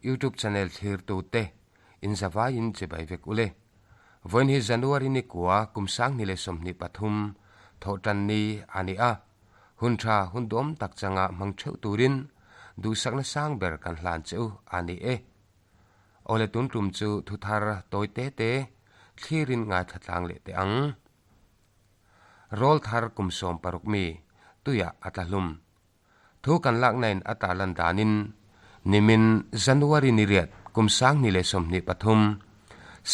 YouTube channel thlirtu te in zavaiin chibai vek ule. Vawiin hi January ni kua kum 2023 thawhtan ni a ni a. Hun tha hun duhawm tak changa hmang theuh turin duhsakna sang ber kan hlan che u a ni e. Awle tun tum chu thuthar tawi te te thlirin ngaithla tlang leh teh ang. Rawl thar kum 16 mi tuiah a tla hlum. Thu kan lakna in a tarlan danin nimin January ni riat kum 2023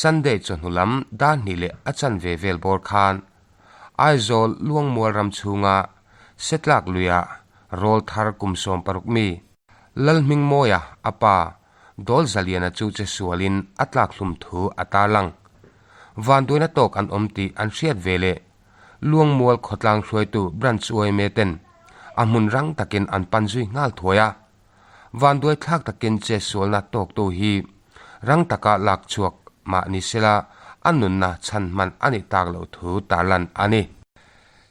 Sunday chawhnu lam dar hnih leh a chanve vel bawr khan Aizawl Luangmual ram chhunga Setlak luia rawl thar kum 16 mi Lalhmingmawia a pa Dawl Zaliana chu che sualin a tlak hlum thu a tarlang. Vanduaina tawk an awm tih an hriat ve leh Luangmual khawtlang hruaitu Branch yma ten a hmun rang takin an pan zui nghal thuai a. Vanduai thlak takin che sualna tawktu hi rang taka lak chhuak mah ni sela a nunna chhan hman a nih tak loh thu tarlan a ni.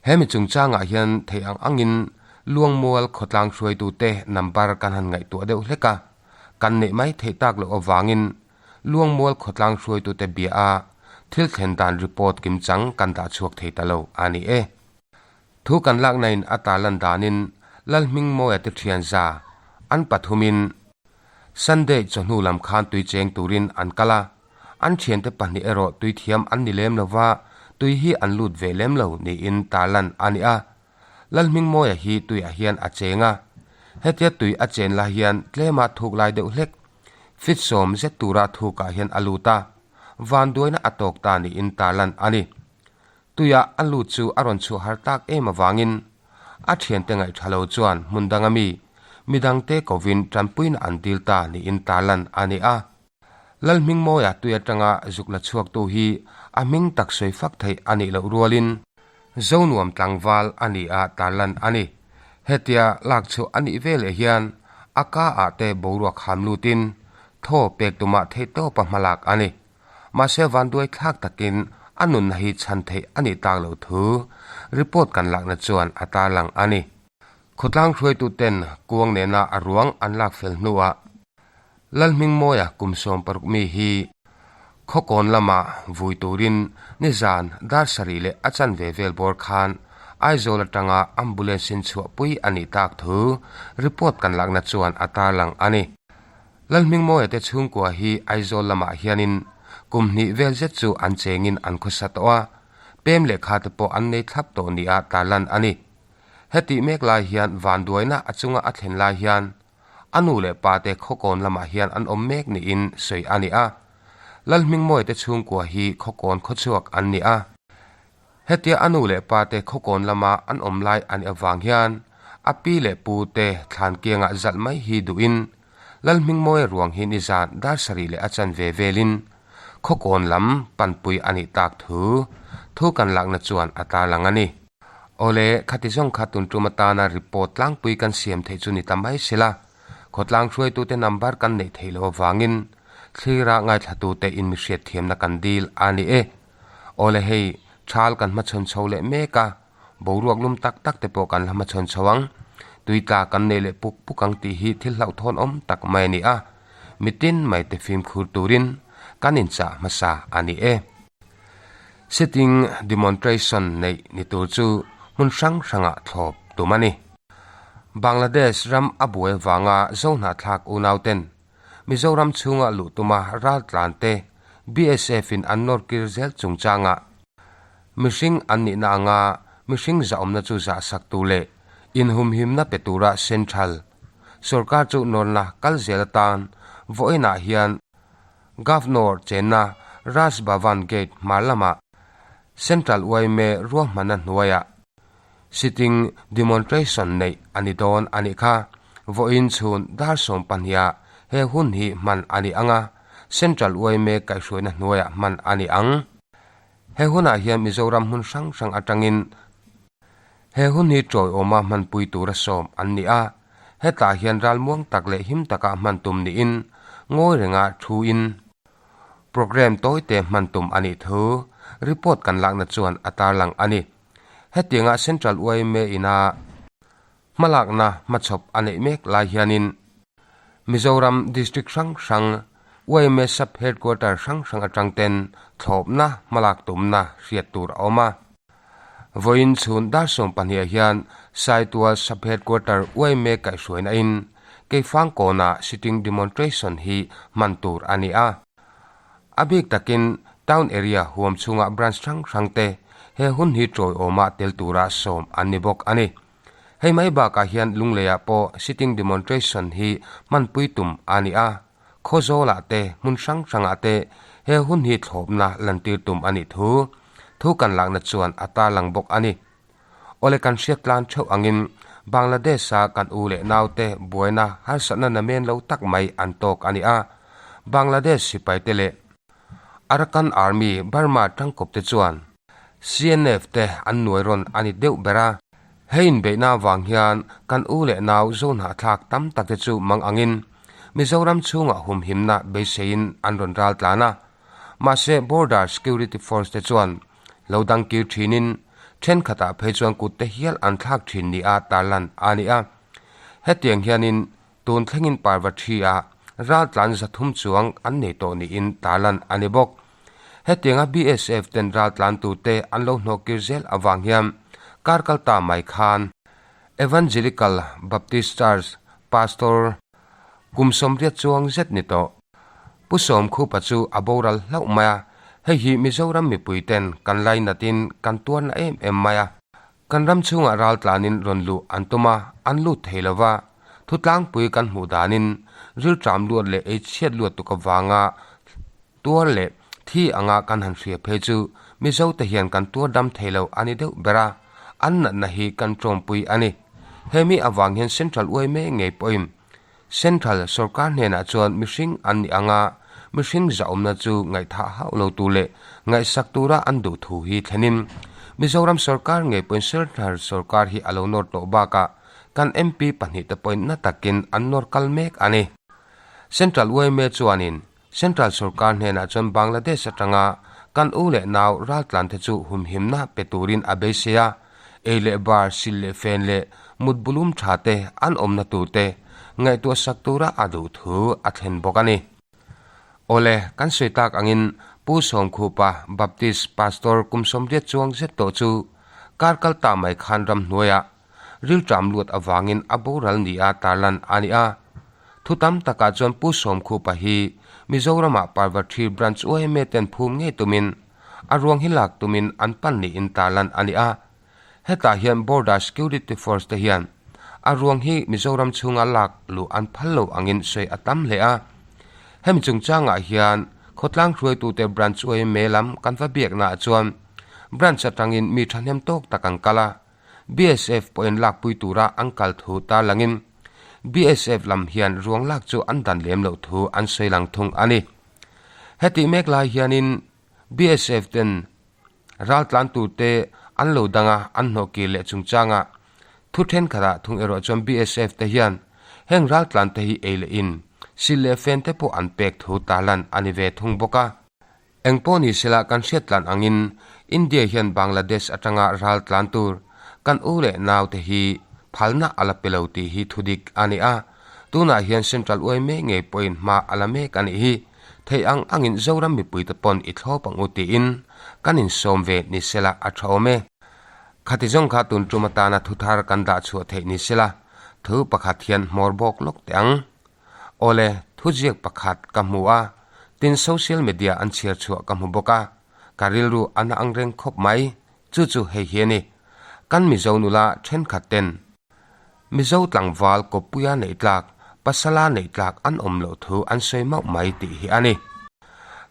Hemi chungchangah hian theih ang angin Luangmual khawtlang hruaitute number kan han ngaihtuah deuh hlek a, kan neih mai theih tak loh avangin Luangmual khawtlang hruaitute bia a thil thlen dan report kimchang kan dah chhuak thei ta lo a ni e. Thu kan lakna in a tarlan danin Lalhmingmawia te thian za an pathumin Sunday chawhnu lam khan tui cheng turin an kal a, an thiante pahnih erawh tui thiam an ni lem lova tui hi an lut ve lem lo niin tarlan a ni a. Lalhmingmawia hi tuiah hian a cheng a, hetia tui a chen lai hian tlema thuk lai deuh hlek Fit sawm zet tura thukah hian a lut a, vanduaina a tawk ta niin tarlan a ni. Tuiah a lut chu a rawn chhuah har tak em avangin a thiante ngaihṭha lo chuan hmun danga mi, midangte kovin tanpuina an dil ta niin tarlan a ni a. Lalhmingmawia tui atanga zuk la chhuaktu hi a hming tak sawi fak theih a nih loh rualin Zonuam tlangval a ni a tarlan a ni. Hetia lak chhuah a nih veleh hian a ka ah te boruak ham lutin thaw pek tumah theihtawpa hmalak a ni. Mahse vanduai thlak takin a nunna hi chhan theih a nih tak loh thu report kan lakna chuan a tarlang a ni. Khawtlang hruaituten kuang nena a ruang an lak fel hnuah Lalhmingmawia kum 16 mi hi khawkawn lama vui turin nizan dar sarih leh a chanve vel bawr khan Aizawl atanga ambulance in chhuahpui a nih tak thu report kan lakna chuan a tarlang a ni. Lalhmingmawia te chhungkua hi Aizawl lamah hianin kum hnih vel zet chu an chengin an khawsa tawh a, pem lehkha te pawh an nei thlap tawh nia tarlan a ni. Hetih mek lai hian vanduaina a chunga a thlen lai hian a nu leh pa te khawkawn lamah hian an awm mek niin sawi a ni a. Lalhmingmawia te chhungkua hi khawkawn khawchhuak an ni a. Hetia a nu leh pa te khawkawn lama an awm lai a nih avang hian a pi leh pu te thlan kiangah zalh mai hi duhin Lalhmingmawia ruang hi nizan dar sarih leh a chanve velin khawkawn lam panpui a nih tak thu thu kan lakna chuan a tarlang a ni. Awle, khati zawng kha tun tum atana report tlangpui kan siam theih chu ni ta mai sela, khawtlang hruaitute number kan neih theih loh avangin thlira ngaithlatute in mi hriatthiamna kan dil a ni e. Awle hei, thal kan hmachhawn chho leh mek a, boruak lum tak tak te pawh kan la hmachhawn chho ang. Tuitla kan nei leh puk puk ang tih hi thil hlauhthawn awm tak mai a ni a, mitin mai te fimkhur turin kan inchah hmasa a ni e. Sitting demontration neih ni tur chu hmun hrang hrangah thlawp tum a ni. Bangladesh ram a buai avanga Zohnahthlak unauten Mizoram chhunga luh tuma raltlan te BSF in an nawr kir zel chungchangah mihring an nihna anga mihring zahawmna chu zahsak tu leh inhumhimna pe tura Central sorkar chu nawrna kal zel atan vawiinah hian Governor chenna Raj Bhavan Gate hmar lamah Central yma ruahmanna hnuaiah sitting demontration neih a ni dawn a nih kha. Vawiin chhun dar 12ah he hun hi hman a ni ang a, Central yma kaihhruaina hnuaiah hman a ni ang. He hunah hian Mizoram hmun hrang hrang atangin he hun hi tawiawma hmanpui tura sawm an ni a, hetah hian ralmuang tak leh him taka hman tum niin ngawi renga thuin program tawite hman tum a nih thu report kan lakna chuan a tarlang a ni. Hetianga Central yma ina hmalakna hmachhawp a neih mek lai hianin. Mizoram District hrang hrang yma Sub Headquarter hrang hrang atang ten thlawpna hmalak tumna hriat tur a awm a. Vawiin chhun dar 12 ah hian Saitual Sub Headquarter yma kaihhruaina in Keifangkawnah sitting demontration hi hman tur a ni a. A bik takin Town Area huam chhunga branch hrang hrang te he hun hi tawiawmah tel tura sawm an ni bawk a ni. Hei mai bakah hian Lungleiah pawh sitting demontration hi hmanpui tum a ni a, Khawzawlah te, hmun hrang hrangah te he hun hi thlawpna lantir tum a nih thu thu kan lakna chuan a tarlang bawk a ni. Awle kan hriat tlan theuh angin Bangladesh-a kan u leh naute buaina harsatna namen lo tak mai an tawk a ni a, Bangladesh sipaite leh Arakan Army Burma tangkawpte chuan CNF te an nuai rawn a ni deuh ber a. Hei inbeihna avang hian kan u leh nau zohnahthlak tam tak te chu mang angin Mizoram chhungah humhimna beiseiin an rawn ral tlan a. Mahse Border Security Force te chuan lo dang kir thinin thenkhatah phei chuan kut te hial an thlak thin nia tarlan a ni a. Hetiang hianin Tun thlengin Parvathi-ah raltlan 300 chuang an nei tawh niin tarlan a ni bawk. Hetianga BSF ten raltlan turte an lo hnawhkir zel avang hian kar kal ta mai khan Evangelical Baptist Church Pastor kum 80 chuang zet ni tawh Pu Sawmkhupa chu a boral hlauh mai a, hei hi Mizoram mipui ten kan lainatin kan tuarna em em mai a. Kan ram chhungah raltlanin rawn luh an tum a, an lut thei lo va. Thutlangpui kan hmuh danin rilṭam luat leh ei chhiat luat tuk avanga tuar leh thi anga kan han hria phei chu Mizote hian kan tuar dam thei lo a ni deuh ber a, an natna hi kan ṭawmpui a ni. Hemi avang hian Central uaime ngei pawhin Central sorkar hnenah chuan mihring an nih anga mihring zahawmna chu ngaihthah hauh lo tur leh ngaihsak tura an duh thu hi thlenin Mizoram sorkar ngei pawhin Central sorkar hi a lo nawr tawh bakah kan MP pahnihte pawhin na takin an nawr kal mek a ni. Central yma chuanin Central sorkar hnenah chuan Bangladesh atanga kan u leh nau raltlante chu humhimna pe turin a beisei a, ei leh bar, sil leh fen leh mut bulum tha te an awmna tur te ngaihtuah sak tura a duh thu a thlen bawk a ni. Awle, kan sawi tak angin Pu Sawmkhupa Baptist Pastor kum 80 chuang zet tawh chu kar kal ta mai khan ramhnuaiah rilṭam luat avangin a boral nia tarlan a ni a. Thu tam takah chuan Pu Sawmkhupa hi Mizoramah Parvathi Branch yma ten phum ngei tumin a ruang hi lak tumin an pan niin tarlan a ni a. Hetah hian Border Security Force te hian a ruang hi Mizoram chhunga lak luh an phal lo angin sawi a tam hle a. Hemi chungchangah hian khawtlang hruaitute Branch yma lam kan va biaknaah chuan Branch atangin mi thahnem tawk tak an kal a. BSF pawhin lakpui tura an kal thu tarlangin BSF lam hian ruang lak chu an dan lem loh thu an sawi lang thung a ni. Hetih mek lai hianin BSF ten raltlan turte an lo danga an hnawh kir leh chungchangah thu thenkhatah thung erawh chuan BSF te hian heng raltlan te hi ei leh in sil leh fen te pawh an pek thu tarlan a ni ve thung bawk a. Eng pawh ni sela kan hriat tlan angin India hian Bangladesh atanga ral tlan tur kan u leh naute hi phalna a la pe lo tih hi thudik a ni a, tunah hian Central uaime ngei pawhin hma a la mek a nih hi theih ang angin Zoram mipuite pawn i thlawp ang u tiin kan insawm ve ni sela a tha awm e. Khati zawng kha tun tum atana thuthar kan dah chhuah theih ni sela thu pakhat hian hmawr bawk lawk teh ang. Awle, thuziak pakhat ka hmu a, tin social media an chhiar chhuah ka hmu bawk a, ka rilru a na ang reng khawp mai, chu chu hei hi a ni. Kan Mizo nula thenkhat ten Mizo tlangval kawppuia neih tlak, pasala neih tlak an awm loh thu an sawi mauh mai tih hi a ni.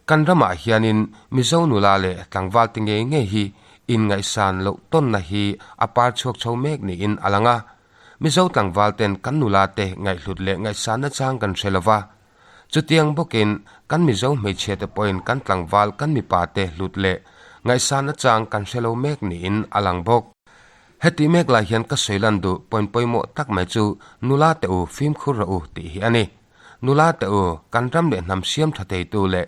Kan ramah hianin Mizo nula leh tlangval te ngei ngei hi inngaihsan loh tawnna hi a par chhuak chho mek niin a lang a, Mizo tlangval ten kan nula te ngaihhlut leh ngaihsanna chang kan hre lova. Chutiang bawkin kan Mizo hmeichhia te pawhin kan tlangval kan mipa te hlut leh ngaihsanna chang kan hre lo mek niin a lang bawk. Heti mek lai hian ka sawi lan duh point pawimawh tak mai chu nula te u fimkhur rawh u tih hi a ni. Nula te u kan ram leh hnam siam tha theitu leh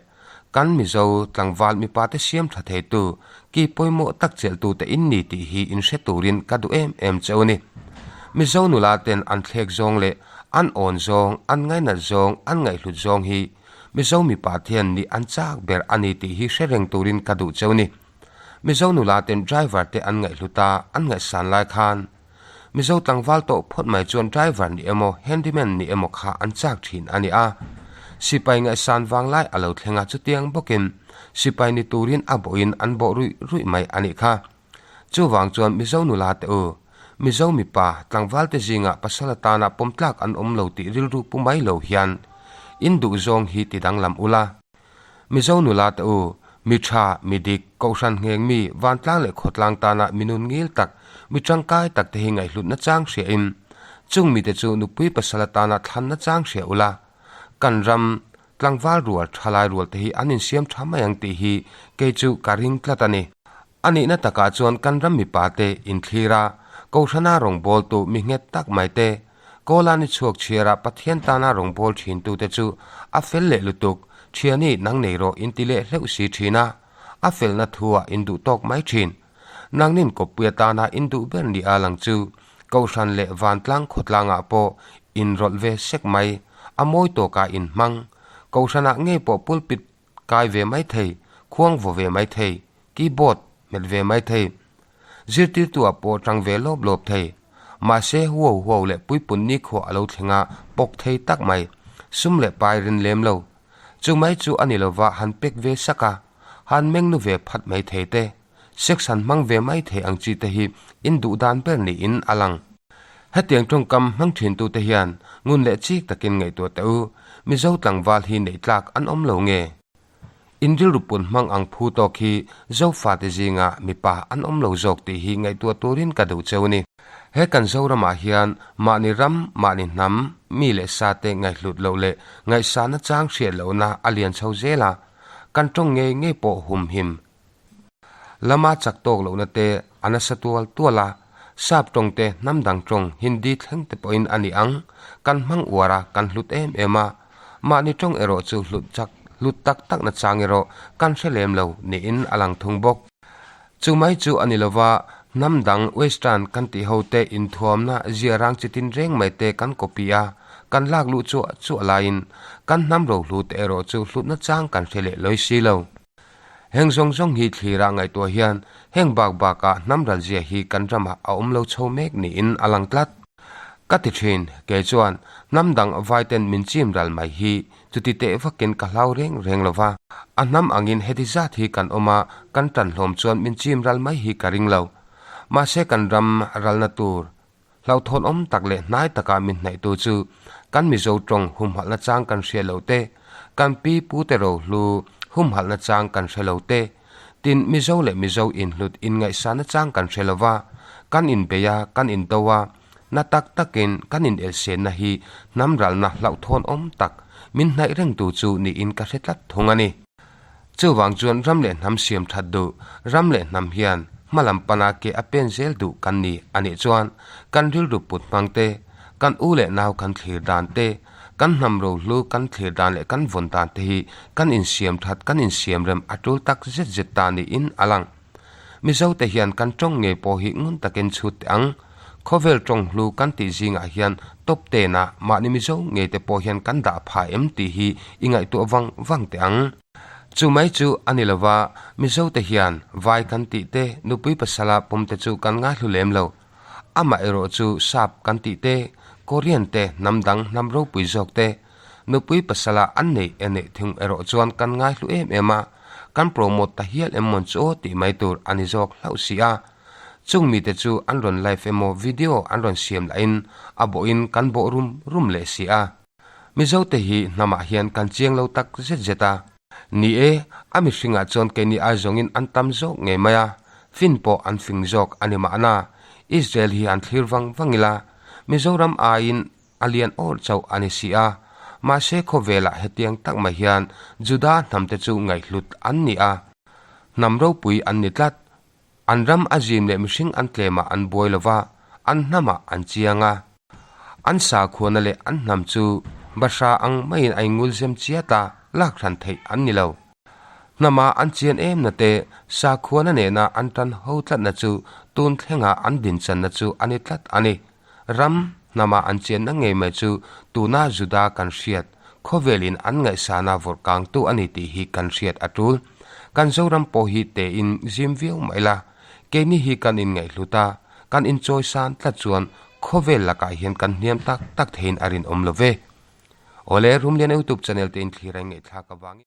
kan Mizo tlangval mipa te siam tha theitu ki pawimawh tak chelhtu te in ni tih hi in hre turin ka duh em em cheu a ni. Mizo nula ten an thlek zawng leh An awn zawng, an ngainat zawng, an ngaihhlut zawng hi Mizo mipa te hian nih an chak ber a ni tih hi hre reng turin ka duh cheu ni. Mizo nula ten driver te an ngaihhlut a, an ngaihsan lai khan Mizo tlangval tawh phawt mai chuan driver nih emaw handyman nih emaw kha an chak thin a ni a. Sipai ngaihsan vang lai a lo thleng a chutiang bawkin sipai ni turin a bawhin an bawh ruih ruih mai a nih kha. Chuvang chuan Mizo nula te u, Mizo mipa tlangval te zingah pasal atana pawm tlak an awm lo tih rilru pu mai lo hian in duh zawng hi ti danglam ula. Mizo nula te u, mi tha, mi dik, kohhran ngheng mi, vantlang leh khawtlang tana mi nun ngil tak, mi tangkai tak te hi ngaihhlutna chang hria in, chung mite chu nupui pasal atana thlanna chang hria ula, kan ram tlangval rual thalai rual te hi an insiam tha mai ang tih hi kei chu ka ring tlat a ni. A nihna takah chuan kan ram mipa te inthlir a, Kohhrana rawngbawltu mi nghet tak mai te, Kawla ni chhuak chhiara Pathian tana rawngbâwl ṭhintute chu a fel leh lutuk, ṭhiani nang nei rawh in ti leh hleuh si ṭhin a, a felna thu-ah in duh tawk mai ṭhin. Nangnin kawppui atana in duh ber ni a lang chu Kohhran leh Vantlang khawtlangah pawh in rawlh ve sek mai, a mawi tawkah in hmang. Kohhranah ngei pawh pulpit kai ve mai thei, khuang vaw ve mai thei, keyboard hmet ve mai thei, zirtirtu ah pawh tang ve lawp lawp thei. Mahse huau huau leh puipun nikhua a lo thleng a, pawk thei tak mai, sum leh pai rin lem lo. Chu mai chu a ni lova han pek ve sak a, han meng nu ve phat mai thei te, sex han hmang ve mai thei ang chi te hi in duh dan ber niin a lang. Hetiang tawngkam hmang thintute hian ngun leh chik takin ngaihtuah teh u, Mizo tlangval hi neih tlak an awm lo nge? In rilru pun hmang ang phu tawk hi Zofate zingah mipa an awm lo zawk tih hi ngaihtuah turin ka duh cheu ni. He kan Zoramah hian mahni ram, mahni hnam, mi leh sate ngaihhlut loh leh ngaihsahna chang hriat lohna a lian chho zel a, kan tawng ngei ngei pawh humhim Lama chak tawk lohna te a nasa tual tual a, Sap tawng te hnam dang tawng Hindi thleng te pawhin a ni ang, kan hmang uar a, kan hlut em em a. Mahni tawng erawh chu hlut chak hlut tak tak na chang erawh kan hre lem lo niin a lang thung bawk. Chu mai chu a ni lova, hnam dang Western kan tih ho te inthuamna zia rang chi tin reng mai te kan copy a, kan lak luh chuah chuah laiin kan hnam rohlu te erawh chu hlutna chang kan hre leh lawi si lo. Heng zawng zawng hi thlirah ngaihtuah hian heng bak bakah hnam ralzia hi kan ramah a awm lo chho mek niin a lang tlat. Ka ti thin, kei chuan hnam dang vaiten min chim ral mai hi chuti teh vakin ka hlau reng reng lo va. A hnam angin heti zat hi kan awm a, kan tan hlawm chuan min chim ral mai hi ka ring lo. Mahse kan ram ralna tur Hlauhthawn awm tak leh hnai taka min hnaihtu chu kan Mizo tawng humhalhna chang kan hria lo te, kan pi pute rohlu humhalhna chang kan hre lo te, tin Mizo leh Mizo inhlut inngaihsahna chang kan hre lo va, kan inbei a, kan indo a, na tak takin kan inelhsenna hi hnam ralna hlauhthawn awm tak min hnaih rengtu chu niin ka hre tlat thung a ni. Chuvang chuan ram leh hnam siam that duh, ram leh hnam hian hma lam pana ke a pen zel duh kan ni a nih chuan kan rilru put hmang te, kan u leh nau kan thlir dan te, kan hnam rohlu kan thlir dan leh kan vawn dan te hi kan insiam that, kan insiam rem a tul tak zet zet ta niin a lang. Mizo te hian kan tawng ngei pawh hi ngun takin chhut teh ang. Khawvel tawng hlu kan tih zingah hian top ten ah mahni Mizo ngei te pawh hian kan dah pha em tih hi i ngaihtuah vang vang teh ang. Chu mai chu a ni lova, Mizo te hian vai kan tih te, nupui pasala pawm te chu kan ngaihlu lem lo. Amah erawh chu sap kan tih te, Korean te, hnam dang hnam ropui zawk te, nupui pasala an neih e neih thung erawh chuan kan ngaihlu em em a, kan promote ta hial em mawn chu aw tih mai tur a ni zawk hlauh si a. Chung mite chu an rawn live emaw video an rawn siam lahin a bawhin kan bawh rum rum leh si a. Mizo te hi hnamah hian kan chiang lo tak zet zet a. Ni e, a mihringah chuan keini ai zawngin an tam zawk ngei mai a, fin pawh an fing zawk a ni mahna. Israel hi an thlir vang vang ila, Mizoram aiin a lian awr chauh a ni si a. Mahse khawvelah hetiang tak mai hian Juda hnamte chu ngaihhlut an ni a, hnam ropui an ni tlat. An ram a zim leh mihring an tlemah an buai lo va, an hnamah an chiang a. An sakhuana leh an hnam chu bahra ang maiin a ingulzem chiat a, lak hran theih an ni lo. Hnama an chian emna te, sakhuana nena an tan ho tlatna chu tun thlenga an dinchanna chu a ni tlat a ni. Ram. Hnama an chianna ngei mai chu tuna Juda kan hriat, khawvelin an ngaihsana vawrh kangtu a ni tih hi kan hriat a tul. Kan Zoram pawh hi tein zim viau mai la, keini hi kan inngaihhlut a, kan inchawisan tlat chuan khawvel lakah hian kan hniam tak tak theiin a rinawm lo ve. Awle, Rumlian YouTube channel te inthlir a inngaihthlak avangin.